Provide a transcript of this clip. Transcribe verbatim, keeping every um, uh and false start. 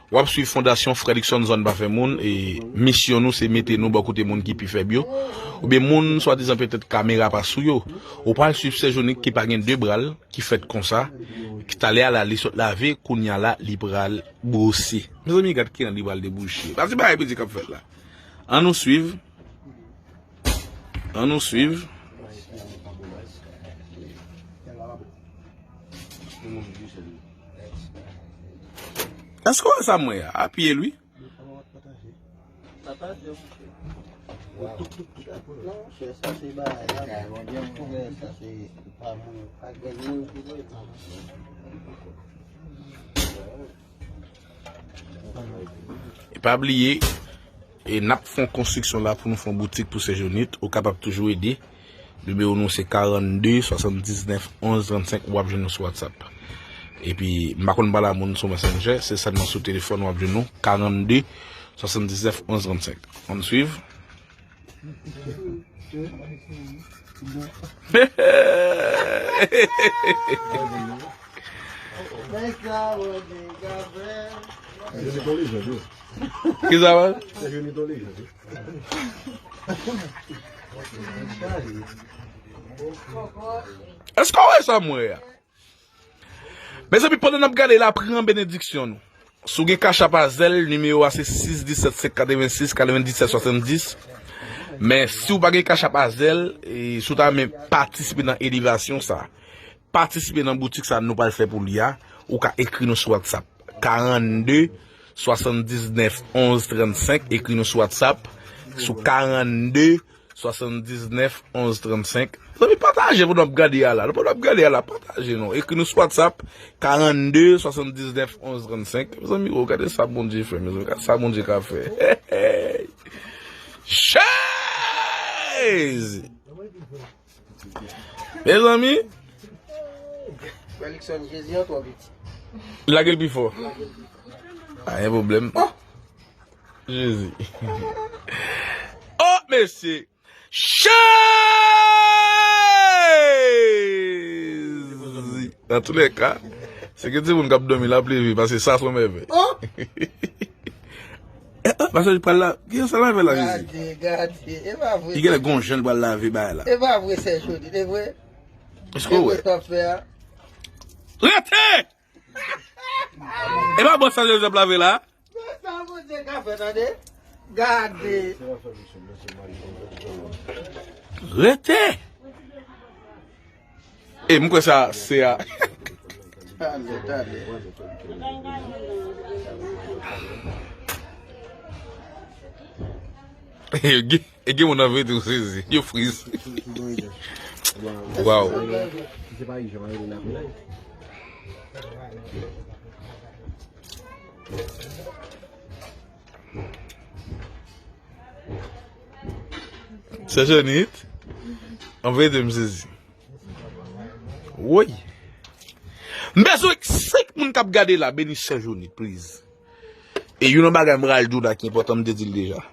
W ap swiv Fondasyon Fredrickson Zòn Pa Fè Moun, e misyon nou se mete nou bò kote moun ki pi fèb yo, oubyen moun swadizan petèt kamera pa sou yo. Ou pral swiv Sè Jonik ki pa gen de bra l, ki fèt konsa, ki talè a la li sot lave, kounye a la li pral bwose. Mezanmi, gad kijan li pral debouche. Pase bagay piti k ap fèt la. Ann nou swiv. Ann nou swiv. Èske w wè sa m wè a? Apiye l wi. E pa bliye, e n ap fè yon konstriksyon la pou nou fè yon boutik pou Sè Jonit. Ou kapab toujou ede. Nimewo nou se karannde swasanndiznèf onz trannsenk, w ap jwenn nou sou WhatsApp. Epi, m pa konn pale a moun sou Messenger, se sèlman sou telefòn w ap jwenn nou, karannde swasanndiznèf onz trannsenk. Ann swiv. Kisa, man? Èske w wè sa m wè a? Mezanmi, pandan n ap gade la, pran benediksyon nou. Si w gen Cash App a Zelle, nimewo a se sis disèt senk katrevensis katrevendisèt swasanndis. Men si w pa gen Cash App a Zelle, e, si w ta renmen patisipe nan elevasyon sa, patisipe nan boutik sa nou pral fè pou li a, ou ka ekri nou sou WhatsApp. Karannde swasanndiznèf onz trannsenk, ekri nou sou WhatsApp, sou karannde swasanndiznèf onz trannsenk. Zanmi, pataje pandan w ap gade a la. Pandan w ap gade a la, pataje non. Ekri nou sou WhatsApp, karannde swasanndiznèf onz trannsenk. Zanmi, o, gade sa Bondye fè, mezanmi. Gade sa Bondye ka fè. Hey, hey. Jezi! Mezanmi! Felixson, Jezi an twò piti. Lage l pi fò. Pa gen pwoblèm. Oh! Jezi. Oh, mesye! Jezi! Dans tous les cas, se ke timoun k ap dòmi l ap leve, paske sa se yon mèvèy. Oh! Eh, eh, pastè, li pral la. Ki sa l ap fè la, Jezi? Gade, gade. E pa vre. Li genlè gon jan l pral lave bagay la. E pa vre, Sè Jodi, e vre? Èske w wè? E vre sa w ap fè a? Rete! E pa bò sa Jezi ap lave la? Men sa Bondye ka fè, tande. Gade. Rete! E m kwè sa se a. Tande, tande. E gen, e gen moun anvi tou sezi. Yo friz. Waw. Sè Jonit, anvoye de m sezi. Woy. M bezwen senk moun k ap gade la, beni Sè Jonit, please. E youn nan bagay m pral di w la ki enpòtan, m te di l deja.